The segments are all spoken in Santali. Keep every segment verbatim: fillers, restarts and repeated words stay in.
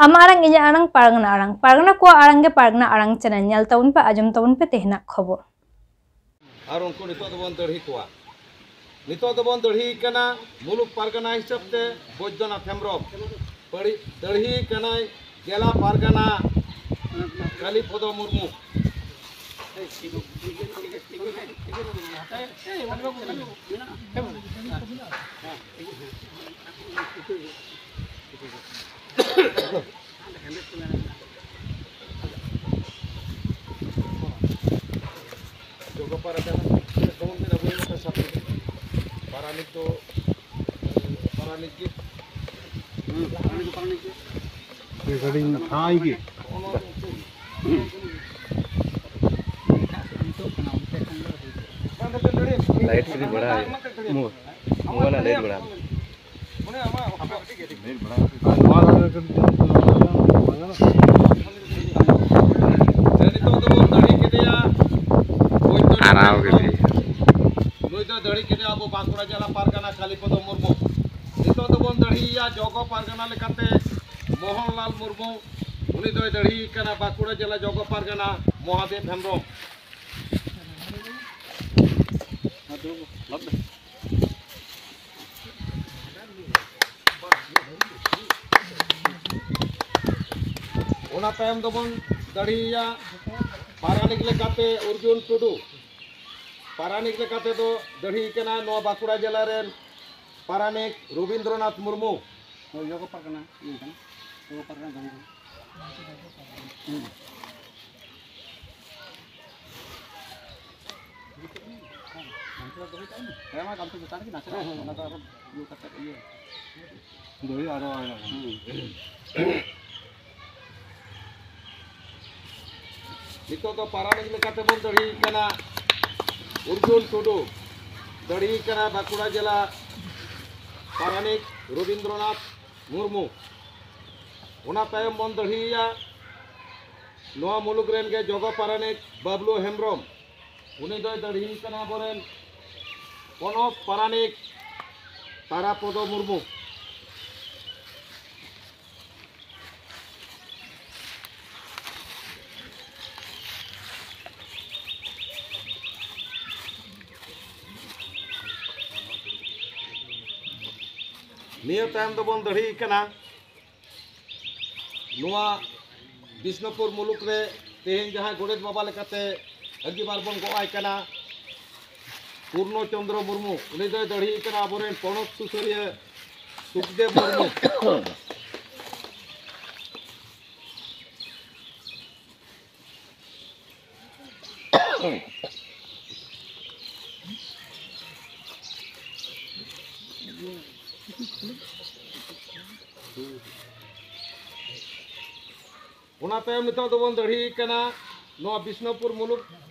ᱟᱢᱟᱜ ᱟᱲᱟᱝ, ᱤᱧᱟᱹᱜ ᱟᱲᱟᱝ, ᱯᱟᱨᱜᱟᱱᱟ ᱟᱲᱟᱝ᱾ ᱯᱟᱨᱜᱟᱱᱟ ᱠᱚᱣᱟᱜ ᱟᱲᱟᱝ ᱜᱮ ᱯᱟᱨᱜᱟᱱᱟ ᱟᱲᱟᱝ ᱪᱮᱱᱮᱞ᱾ ᱧᱮᱞ ᱛᱟᱵᱚᱱ ᱯᱮ, ᱟᱸᱡᱚᱢ ᱛᱟᱵᱚᱱ ᱯᱮ ᱛᱮᱦᱮᱧᱟᱜ ᱠᱷᱚᱵᱚᱨ᱾ ᱟᱨ ᱩᱱᱠᱩ ᱱᱤᱛᱚᱜ ᱫᱚᱵᱚᱱ ᱫᱟᱹᱲᱦᱤ ᱠᱚᱣᱟ᱾ ᱱᱤᱛᱚᱜ ᱫᱚᱵᱚᱱ ᱫᱟᱹᱲᱦᱤ ᱠᱟᱱᱟ ᱢᱩᱞᱩᱠ ᱯᱟᱨᱜᱟᱱᱟ ᱦᱤᱥᱟᱹᱵ ᱛᱮ ᱵᱳᱭᱫᱚᱱᱟᱛᱷ ᱦᱮᱢᱵᱨᱚᱢ᱾ ᱯᱟᱹᱲᱤ-, ᱫᱟᱹᱲᱦᱤ ᱠᱟᱱᱟᱭ ᱡᱮᱞᱟ ᱯᱟᱨᱜᱟᱱᱟ ᱠᱟᱞᱤᱯᱚᱫᱚ ᱢᱩᱨᱢᱩ᱾ ᱡᱚᱜᱚ ᱯᱟᱨᱜᱟᱱᱟ, ᱡᱮᱢᱚᱱ ᱵᱤᱱ ᱟᱹᱜᱩᱭ ᱢᱟ ᱥᱟᱵ ᱠᱟᱛᱮ᱾ ᱯᱟᱨᱟᱱᱤᱠ ᱫᱚ, ᱯᱟᱨᱟᱱᱤᱠ ᱜᱮ᱾ ᱦᱩᱸ, ᱯᱟᱨᱟᱱᱤᱠ ᱫᱚ ᱯᱟᱨᱟᱱᱤᱠ ᱜᱮ᱾ ᱜᱟᱹᱰᱤ ᱛᱷᱟᱭ ᱜᱮ᱾ ᱞᱟᱭᱤᱴ ᱠᱟᱹᱴᱤᱡ ᱵᱟᱲᱟᱭ᱾ ᱢᱳ-, ᱢᱳᱵᱟᱭᱤᱞ ᱨᱮᱱᱟᱜ ᱞᱟᱭᱤᱴ ᱵᱟᱲᱟᱭ᱾ ᱱᱤᱛᱚᱜ ᱫᱚᱵᱚᱱ ᱫᱟᱹᱲᱦᱤ ᱠᱮᱫᱮᱭᱟ᱾ ᱟᱨᱟᱣ ᱠᱮᱫᱮᱭᱟ᱾ ᱱᱩᱭ ᱫᱚ ᱫᱟᱹᱲᱦᱤ ᱠᱮᱫᱮᱭᱟ ᱟᱵᱚ ᱵᱟᱸᱠᱩᱲᱟ ᱡᱮᱞᱟ ᱯᱟᱨᱜᱟᱱᱟ ᱠᱟᱞᱤᱯᱚᱫᱚ ᱢᱩᱨᱢᱩ᱾ ᱱᱤᱛᱚᱜ ᱫᱚᱵᱚᱱ ᱫᱟᱹᱲᱦᱤᱭᱮᱭᱟ ᱡᱚᱜᱚ ᱯᱟᱨᱜᱟᱱᱟ ᱞᱮᱠᱟᱛᱮ ᱢᱳᱦᱚᱱᱞᱟᱞ ᱢᱩᱨᱢᱩ᱾ ᱩᱱᱤ ᱫᱚᱭ ᱫᱟᱹᱲᱦᱤ ᱠᱟᱱᱟ ᱵᱟᱸᱠᱩᱲᱟ ᱡᱮᱞᱟ ᱡᱚᱜᱚ ᱯᱟᱨᱜᱟᱱᱟ ᱢᱚᱦᱟᱫᱮᱵ ᱦᱮᱢᱵᱨᱚᱢ᱾ ᱚᱱᱟ ᱛᱟᱭᱚᱢ ᱫᱚᱵᱚᱱ ᱫᱟᱹᱲᱦᱤᱭᱮᱭᱟ ᱯᱟᱨᱟᱱᱤᱠ ᱞᱮᱠᱟᱛᱮ ᱚᱨᱡᱩᱱ ᱴᱩᱰᱩ᱾ ᱯᱟᱨᱟᱱᱤᱠ ᱞᱮᱠᱟᱛᱮ ᱫᱚ ᱫᱟᱹᱲᱦᱤ ᱠᱟᱱᱟ ᱱᱚᱣᱟ ᱵᱟᱸᱠᱩᱲᱟ ᱡᱮᱞᱟ ᱨᱮᱱ ᱯᱟᱨᱟᱱᱤᱠ ᱨᱚᱵᱤᱱᱫᱨᱚᱱᱟᱛᱷ ᱢᱩᱨᱢᱩ᱾ ᱦᱳᱭ, ᱡᱚᱜᱚ ᱯᱟᱨᱜᱟᱱᱟ ᱤᱭᱟᱹ ᱠᱟᱱᱟ, ᱡᱚᱜᱚ ᱯᱟᱨᱜᱟᱱᱟ ᱫᱚ᱾ ᱦᱩᱸ᱾ ᱦᱮᱸ, ᱢᱟ ᱜᱟᱢᱪᱷᱟ ᱪᱮᱛᱟᱱ ᱨᱮᱜᱮ ᱱᱟᱥᱮ ᱦᱮᱸ, ᱦᱮᱸ᱾ ᱚᱱᱟ ᱫᱚ ᱟᱨᱚ ᱤᱭᱟᱹ ᱠᱟᱛᱮ ᱤᱭᱟᱹ᱾ ᱫᱚᱦᱲᱤ ᱟᱨᱚ ᱟᱭᱢᱟ ᱜᱟᱱ᱾ ᱦᱩᱸ᱾ ᱱᱤᱛᱚᱜ ᱫᱚ ᱯᱟᱨᱟᱱᱤᱠ ᱞᱮᱠᱟᱛᱮ ᱵᱚᱱ ᱫᱟᱹᱲᱦᱤ ᱠᱟᱱᱟ ᱚᱨᱡᱩᱱ ᱴᱩᱰᱩ, ᱫᱟᱹᱲᱦᱤ ᱠᱟᱱᱟ ᱵᱟᱸᱠᱩᱲᱟ ᱡᱮᱞᱟ ᱯᱟᱨᱟᱱᱤᱠ ᱨᱚᱵᱤᱱᱫᱨᱚᱱᱟᱛᱷ ᱢᱩᱨᱢᱩ᱾ ᱚᱱᱟ ᱛᱟᱭᱚᱢ ᱵᱚᱱ ᱫᱟᱹᱲᱦᱤᱭᱮᱭᱟ ᱱᱚᱣᱟ ᱢᱩᱞᱩᱠ ᱨᱮᱱ ᱜᱮ ᱡᱚᱜᱚ ᱯᱟᱨᱟᱱᱤᱠ ᱵᱟᱵᱞᱩ ᱦᱮᱢᱵᱨᱚᱢ᱾ ᱩᱱᱤ ᱫᱚᱭ ᱫᱟᱹᱲᱦᱤ ᱠᱟᱱᱟ ᱟᱵᱚᱨᱮᱱ ᱯᱚᱱᱚᱛ ᱯᱟᱨᱟᱱᱤᱠ ᱛᱟᱨᱟᱯᱚᱫᱚ ᱢᱩᱨᱢᱩ᱾ ᱱᱤᱭᱟᱹ ᱛᱟᱭᱚᱢ ᱫᱚᱵᱚᱱ ᱫᱟᱹᱲᱦᱤ ᱠᱟᱱᱟ ᱱᱚᱣᱟ ᱵᱤᱥᱱᱩᱯᱩᱨ ᱢᱩᱞᱩᱠ ᱨᱮ ᱛᱮᱦᱮᱧ ᱡᱟᱦᱟᱸᱭ ᱜᱚᱰᱮᱛ ᱵᱟᱵᱟ ᱞᱮᱠᱟᱛᱮ ᱟᱹᱜᱤᱵᱟᱨ ᱵᱚᱱ ᱜᱚᱜ ᱟᱭ ᱠᱟᱱᱟ, ᱯᱩᱨᱱᱚ ᱪᱚᱱᱫᱨᱚ ᱢᱩᱨᱢᱩ, ᱩᱱᱤ ᱫᱚᱭ ᱫᱟᱹᱲᱦᱤ ᱠᱟᱱᱟ ᱟᱵᱚᱨᱮᱱ ᱯᱚᱱᱚᱛ ᱥᱩᱥᱟᱹᱨᱤᱭᱟᱹ ᱥᱩᱠᱫᱮᱵ ᱢᱩᱨᱢᱩ᱾ ᱚᱱᱟ ᱛᱟᱭᱚᱢ ᱱᱤᱛᱚᱜ ᱫᱚᱵᱚᱱ ᱫᱟᱹᱲᱦᱤ ᱠᱟᱱᱟ ᱱᱚᱣᱟ ᱵᱤᱥᱱᱩᱯᱩᱨ ᱢᱩᱞᱩᱠ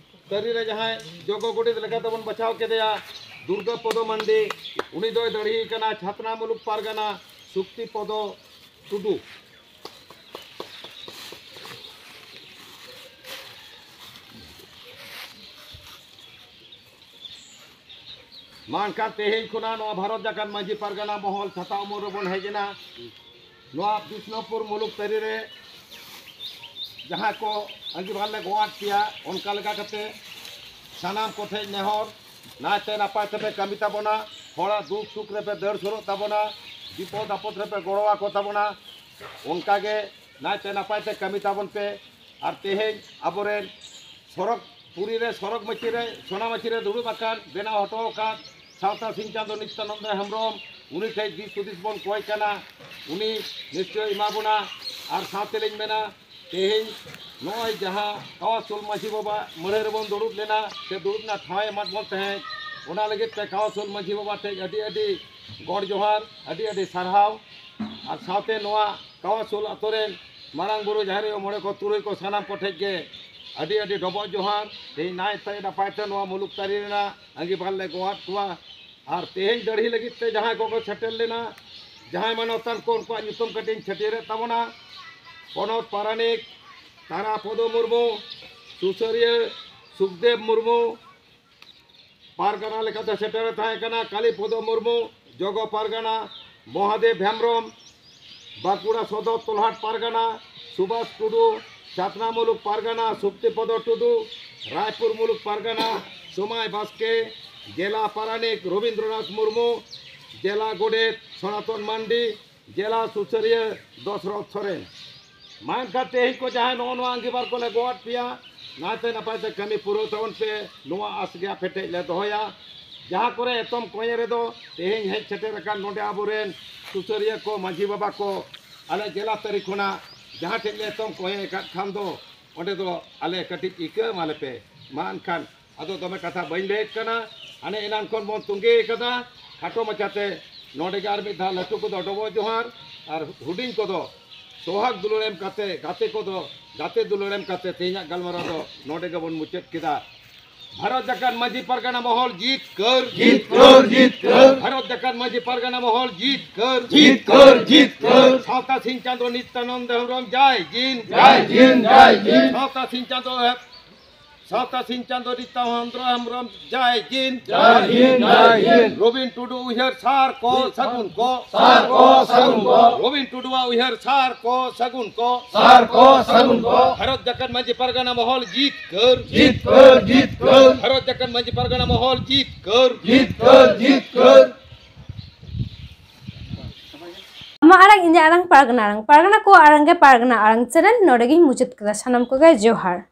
ᱛᱟᱹᱨᱤ ᱨᱮ ᱡᱟᱦᱟᱸᱭ ᱡᱚᱜᱚ ᱜᱚᱰᱮᱛ ᱞᱮᱠᱟ ᱛᱮᱵᱚᱱ ᱵᱟᱪᱷᱟᱣ ᱠᱮᱫᱮᱭᱟ, ᱫᱩᱨᱜᱟ ᱯᱚᱫᱚ ᱢᱟᱱᱰᱤ, ᱩᱱᱤ ᱫᱚᱭ ᱫᱟᱹᱲᱦᱤ ᱠᱟᱱᱟ ᱪᱷᱟᱛᱱᱟ ᱢᱩᱞᱩᱠ ᱯᱟᱨᱜᱟᱱᱟ ᱥᱩᱠᱛᱤ ᱯᱚᱫᱚ ᱴᱩᱰᱩ᱾ ᱢᱟ ᱮᱱᱠᱷᱟᱱ ᱛᱮᱦᱮᱧ ᱠᱷᱚᱱᱟᱜ ᱱᱚᱣᱟ ᱵᱷᱟᱨᱚᱛ ᱡᱟᱠᱟᱛ ᱢᱟᱹᱡᱷᱤ ᱯᱟᱨᱜᱟᱱᱟ ᱢᱚᱦᱚᱞ ᱪᱷᱟᱛᱟ ᱩᱢᱩᱞ ᱨᱮᱵᱚᱱ ᱦᱮᱡ ᱮᱱᱟ᱾ ᱱᱚᱣᱟ ᱵᱤᱥᱱᱩᱯᱩᱨ ᱢᱩᱞᱩᱠ ᱛᱟᱹᱨᱤ ᱨᱮ ᱡᱟᱦᱟᱸ ᱠᱚ ᱟᱹᱜᱤᱵᱷᱟᱨ ᱞᱮ ᱜᱚᱜ ᱟᱫ ᱯᱮᱭᱟ, ᱚᱱᱠᱟ ᱞᱮᱠᱟ ᱠᱟᱛᱮ ᱥᱟᱱᱟᱢ ᱠᱚᱴᱷᱮᱡ ᱱᱮᱦᱚᱨ, ᱱᱟᱭᱛᱮ ᱱᱟᱯᱟᱭ ᱛᱮᱯᱮ ᱠᱟᱹᱢᱤ ᱛᱟᱵᱚᱱᱟ, ᱦᱚᱲᱟᱜ ᱫᱩᱠ ᱥᱩᱠ ᱨᱮᱯᱮ ᱫᱟᱹᱲ ᱥᱩᱨᱚᱜ ᱛᱟᱵᱚᱱᱟ, ᱵᱤᱯᱚᱫ ᱟᱯᱚᱫ ᱨᱮᱯᱮ ᱜᱚᱲᱚ ᱟᱠᱚ ᱛᱟᱵᱚᱱᱟ᱾ ᱚᱱᱠᱟᱜᱮ ᱱᱟᱭᱛᱮ ᱱᱟᱯᱟᱭ ᱛᱮ ᱠᱟᱹᱢᱤ ᱛᱟᱵᱚᱱ ᱯᱮ᱾ ᱟᱨ ᱛᱮᱦᱮᱧ ᱟᱵᱚᱨᱮᱱ ᱥᱚᱲᱚᱠ, ᱯᱩᱨᱤ ᱨᱮ ᱥᱚᱲᱚᱠ ᱢᱟᱹᱪᱤ ᱨᱮ, ᱥᱚᱱᱟ ᱢᱟᱹᱪᱤ ᱨᱮ ᱫᱩᱲᱩᱵ ᱟᱠᱟᱱ, ᱵᱮᱱᱟᱣ ᱦᱚᱴᱚ ᱟᱠᱟᱫ ᱥᱟᱶᱛᱟ ᱥᱤᱧ ᱪᱟᱸᱫᱚ ᱱᱤᱛᱭᱟᱱᱚᱱᱫᱚ ᱦᱮᱢᱵᱨᱚᱢ, ᱩᱱᱤ ᱴᱷᱮᱱ ᱫᱤᱥ ᱦᱩᱫᱤᱥ ᱵᱚᱱ ᱠᱚᱭ ᱠᱟᱱᱟ, ᱩᱱᱤ ᱱᱤᱥᱪᱚᱭ ᱮᱢᱟ ᱵᱚᱱᱟ᱾ ᱟᱨ ᱥᱟᱶᱛᱮ ᱞᱤᱧ ᱢᱮᱱᱟ, ᱛᱮᱦᱮᱧ ᱱᱚᱜᱼᱚᱭ ᱡᱟᱦᱟᱸ ᱠᱟᱣᱟᱥᱩᱞ ᱢᱟᱹᱡᱷᱤ ᱵᱟᱵᱟ ᱢᱟᱹᱲᱟᱹ ᱨᱮᱵᱚᱱ ᱫᱩᱲᱩᱵ ᱞᱮᱱᱟ, ᱥᱮ ᱫᱩᱲᱩᱵ ᱨᱮᱱᱟᱜ ᱴᱷᱟᱶ ᱮ ᱮᱢᱟᱫ ᱵᱚᱱ ᱛᱟᱦᱮᱸᱫ, ᱚᱱᱟ ᱞᱟᱹᱜᱤᱫ ᱛᱮ ᱠᱟᱣᱟᱥᱩᱞ ᱢᱟᱹᱡᱷᱤ ᱵᱟᱵᱟ ᱴᱷᱮᱱ ᱟᱹᱰᱤ ᱟᱹᱰᱤ ᱜᱚᱰ ᱡᱚᱦᱟᱨ, ᱟᱹᱰᱤ ᱟᱹᱰᱤ ᱥᱟᱨᱦᱟᱣ᱾ ᱟᱨ ᱥᱟᱶᱛᱮ ᱱᱚᱣᱟ ᱠᱟᱣᱟᱥᱩᱞ ᱟᱛᱳ ᱨᱮᱱ ᱢᱟᱨᱟᱝ ᱵᱩᱨᱩ, ᱡᱟᱦᱮᱨ ᱟᱭᱳ, ᱢᱚᱬᱮ ᱠᱚ, ᱛᱩᱨᱩᱭ ᱠᱚ, ᱥᱟᱱᱟᱢ ᱠᱚᱴᱷᱮᱡ ᱜᱮ ᱟᱹᱰᱤ ᱟᱹᱰᱤ ᱰᱚᱵᱚᱜ ᱡᱚᱦᱟᱨ᱾ ᱛᱮᱦᱮᱧ ᱱᱟᱭᱛᱮ ᱱᱟᱯᱟᱭ ᱛᱮ ᱱᱚᱣᱟ ᱢᱩᱞᱩᱠ ᱛᱟᱹᱨᱤ ᱨᱮᱱᱟᱜ ᱟᱸᱜᱤᱵᱷᱟᱨ ᱞᱮ ᱜᱚᱜ ᱟᱫ ᱠᱚᱣᱟ᱾ ᱟᱨ ᱛᱮᱦᱮᱧ ᱫᱟᱹᱲᱦᱤ ᱞᱟᱹᱜᱤᱫ ᱛᱮ ᱡᱟᱦᱟᱸᱭ ᱠᱚᱠᱚ ᱥᱮᱴᱮᱨ ᱞᱮᱱᱟ, ᱡᱟᱦᱟᱸᱭ ᱢᱟᱱᱚᱛᱟᱱ ᱠᱚ, ᱩᱱᱠᱩᱣᱟᱜ ᱧᱩᱛᱩᱢ ᱠᱟᱹᱴᱤᱡ ᱤᱧ ᱪᱷᱟᱹᱴᱭᱟᱹᱨᱮᱫ ᱛᱟᱵᱚᱱᱟ᱾ ᱯᱚᱱᱚᱛ ᱯᱟᱨᱟᱱᱤᱠ ᱛᱟᱨᱟ ᱯᱚᱫᱚ ᱢᱩᱨᱢᱩ, ᱥᱩᱥᱟᱹᱨᱤᱭᱟᱹ ᱥᱩᱠᱫᱮᱵ ᱢᱩᱨᱢᱩ, ᱯᱟᱨᱜᱟᱱᱟ ᱞᱮᱠᱟᱛᱮ ᱥᱮᱴᱮᱨᱮ ᱛᱟᱦᱮᱸ ᱠᱟᱱᱟ ᱠᱟᱞᱤᱯᱚᱫᱚ ᱢᱩᱨᱢᱩ, ᱡᱚᱜᱚ ᱯᱟᱨᱜᱟᱱᱟ ᱢᱚᱦᱟᱫᱮᱵ ᱦᱮᱢᱵᱨᱚᱢ, ᱵᱟᱸᱠᱩᱲᱟ ᱥᱚᱫᱚᱨ ᱛᱚᱞᱦᱟᱴ ᱯᱟᱨᱜᱟᱱᱟ ᱥᱩᱵᱷᱟᱥ ᱴᱩᱰᱩ, ᱪᱷᱟᱛᱱᱟ ᱢᱩᱞᱩᱠ ᱯᱟᱨᱜᱟᱱᱟ ᱥᱚᱠᱛᱤᱯᱚᱫᱚ ᱴᱩᱰᱩ, ᱨᱟᱭᱯᱩᱨ ᱢᱩᱞᱩᱠ ᱯᱟᱨᱜᱟᱱᱟ ᱥᱚᱢᱟᱭ ᱵᱟᱥᱠᱮ, ᱡᱮᱞᱟ ᱯᱟᱨᱟᱱᱤᱠ ᱨᱚᱵᱤᱱᱫᱨᱚᱱᱟᱛᱷ ᱢᱩᱨᱢᱩ, ᱡᱮᱞᱟ ᱜᱚᱰᱮᱛ ᱥᱚᱱᱟᱛᱚᱱ ᱢᱟᱱᱰᱤ, ᱡᱮᱞᱟ ᱥᱩᱥᱟᱹᱨᱤᱭᱟᱹ ᱫᱚᱥᱨᱚᱛᱷ ᱥᱚᱨᱮᱱ᱾ ᱢᱟ ᱮᱱᱠᱷᱟᱱ ᱛᱮᱦᱮᱧ ᱠᱚ ᱡᱟᱦᱟᱸᱭ ᱱᱚᱜᱼᱚ ᱱᱚᱣᱟ ᱟᱸᱜᱤᱵᱷᱟᱨ ᱠᱚᱞᱮ ᱜᱚᱜ ᱟᱫ ᱯᱮᱭᱟ, ᱱᱟᱭᱛᱮ ᱱᱟᱯᱟᱭ ᱛᱮ ᱠᱟᱹᱢᱤ ᱯᱩᱨᱟᱹᱣ ᱛᱟᱵᱚᱱ ᱯᱮ, ᱱᱚᱣᱟ ᱟᱥ ᱜᱮ ᱟᱯᱮ ᱴᱷᱮᱡ ᱞᱮ ᱫᱚᱦᱚᱭᱟ᱾ ᱡᱟᱦᱟᱸ ᱠᱚᱨᱮ ᱮᱛᱚᱢ ᱠᱚᱸᱭᱮ ᱨᱮᱫᱚ ᱛᱮᱦᱮᱧ ᱦᱮᱡ ᱥᱮᱴᱮᱨ ᱟᱠᱟᱱ ᱱᱚᱰᱮ ᱟᱵᱚᱨᱮᱱ ᱥᱩᱥᱟᱹᱨᱤᱭᱟᱹ ᱠᱚ, ᱢᱟᱹᱡᱷᱤ ᱵᱟᱵᱟ ᱠᱚ, ᱟᱞᱮ ᱡᱮᱞᱟ ᱛᱟᱹᱨᱤ ᱠᱷᱚᱱᱟᱜ ᱡᱟᱦᱟᱸ ᱴᱷᱮᱡ ᱞᱮ ᱮᱛᱚᱢ ᱠᱚᱸᱭᱮ ᱟᱠᱟᱫ ᱠᱷᱟᱱ ᱫᱚ ᱚᱸᱰᱮ ᱫᱚ ᱟᱞᱮ ᱠᱟᱹᱴᱤᱡ ᱤᱠᱟᱹ ᱮᱢᱟᱞᱮ ᱯᱮ᱾ ᱢᱟ ᱮᱱᱠᱷᱟᱱ ᱟᱫᱚ ᱫᱚᱢᱮ ᱠᱟᱛᱷᱟ ᱵᱟᱹᱧ ᱞᱟᱹᱭᱮᱫ ᱠᱟᱱᱟ, ᱦᱟᱱᱮ ᱮᱱᱟᱝ ᱠᱷᱚᱱ ᱵᱚᱱ ᱛᱚᱸᱜᱮ ᱟᱠᱟᱫᱟ᱾ ᱠᱷᱟᱴᱚ ᱢᱟᱪᱷᱟᱛᱮ ᱱᱚᱰᱮ ᱜᱮ ᱟᱨ ᱢᱤᱫ ᱫᱷᱟᱣ ᱞᱟᱹᱴᱩ ᱠᱚᱫᱚ ᱰᱚᱵᱚᱜ ᱡᱚᱦᱟᱨ ᱟᱨ ᱦᱩᱰᱤᱧ ᱠᱚᱫᱚ ᱥᱚᱦᱟᱜᱽ ᱫᱩᱞᱟᱹᱲ ᱮᱢ ᱠᱟᱛᱮ, ᱜᱟᱛᱮ ᱠᱚᱫᱚ ᱜᱟᱛᱮ ᱫᱩᱞᱟᱹᱲ ᱮᱢ ᱠᱟᱛᱮ ᱛᱮᱦᱮᱧᱟᱜ ᱜᱟᱞᱢᱟᱨᱟᱣ ᱫᱚ ᱱᱚᱰᱮ ᱜᱮᱵᱚᱱ ᱢᱩᱪᱟᱹᱫ ᱠᱮᱫᱟ᱾ ᱵᱷᱟᱨᱚᱛ ᱡᱟᱠᱟᱛ ᱢᱟᱹᱡᱷᱤ ᱯᱟᱨᱜᱟᱱᱟ ᱢᱚᱦᱚᱞ ᱡᱤᱛᱠᱟᱹᱨ, ᱡᱤᱛᱠᱟᱹᱨ, ᱡᱤᱛᱠᱟᱹᱨ᱾ ᱵᱷᱟᱨᱚᱛ ᱡᱟᱠᱟᱛ ᱢᱟᱹᱡᱷᱤ ᱯᱟᱨᱜᱟᱱᱟ ᱢᱚᱦᱚᱞ ᱡᱤᱛᱠᱟᱹᱨ, ᱡᱤᱛᱠᱟᱹᱨ, ᱡᱤᱛᱠᱟᱹᱨ᱾ ᱥᱟᱶᱛᱟ ᱥᱤᱧ ᱪᱟᱸᱫᱚ ᱱᱤᱛᱭᱟᱱᱚᱱᱫ ᱦᱮᱢᱵᱨᱚᱢ ᱡᱟᱭ ᱡᱤᱱ, ᱡᱟᱭ ᱡᱤᱱ, ᱡᱟᱭ ᱡᱤᱱ᱾ ᱥᱟᱶᱛᱟ ᱥᱤᱧ ᱪᱟᱸᱫᱚ ᱦᱮ-, ᱥᱟᱶᱛᱟ ᱥᱤᱧ ᱪᱟᱸᱫᱚ ᱱᱤᱛᱭᱟᱱᱚᱱᱫ ᱦᱮᱢᱵᱨᱚᱢ ᱡᱟᱭ ᱡᱤᱱ, ᱡᱟᱭ ᱡᱤᱱ, ᱡᱟᱭ ᱡᱤᱱ᱾ ᱨᱚᱵᱤᱱ ᱴᱩᱰᱩ ᱩᱭᱦᱟᱹᱨ ᱥᱟᱨ ᱠᱚ ᱥᱟᱹᱜᱩᱱ ᱠᱚ, ᱥᱟᱨ ᱠᱚ ᱥᱟᱹᱜᱩᱱ ᱠᱚ᱾ ᱨᱚᱵᱤᱱ ᱴᱩᱰᱩᱣᱟᱜ ᱩᱭᱦᱟᱹᱨ ᱥᱟᱨ ᱠᱚ ᱥᱟᱹᱜᱩᱱ ᱠᱚ, ᱥᱟᱨ ᱠᱚ ᱥᱟᱹᱜᱩᱱ ᱠᱚ᱾ ᱵᱷᱟᱨᱚᱛ ᱡᱟᱠᱟᱛ ᱢᱟᱹᱡᱷᱤ ᱯᱟᱨᱜᱟᱱᱟ ᱢᱚᱦᱚᱞ ᱡᱤᱛᱠᱟᱹᱨ, ᱡᱤᱛᱠᱟᱹᱨ, ᱡᱤᱛᱠᱟᱹᱨ᱾ ᱵᱷᱟᱨᱚᱛ ᱡᱟᱠᱟᱛ ᱢᱟᱹᱡᱷᱤ ᱯᱟᱨᱜᱟᱱᱟ ᱢᱚᱦᱚᱞ ᱡᱤᱛᱠᱟᱹᱨ, ᱡᱤᱛᱠᱟᱹᱨ, ᱡᱤᱛᱠᱟᱹᱨ᱾ ᱟᱢᱟᱜ ᱟᱲᱟᱝ, ᱤᱧᱟᱹᱜ ᱟᱲᱟᱝ, ᱯᱟᱨᱜᱟᱱᱟ ᱟᱲᱟᱝ, ᱯᱟᱨᱜᱟᱱᱟ ᱠᱚᱣᱟᱜ ᱟᱲᱟᱝ ᱜᱮ ᱯᱟᱨᱜᱟᱱᱟ ᱟᱲᱟᱝ ᱪᱮᱱᱮᱞ ᱱᱚᱰᱮ ᱜᱤᱧ ᱢᱩᱪᱟᱹᱫ ᱠᱮᱫᱟ᱾ ᱥᱟᱱᱟᱢ ᱠᱚᱜᱮ ᱡᱚᱦᱟᱨ᱾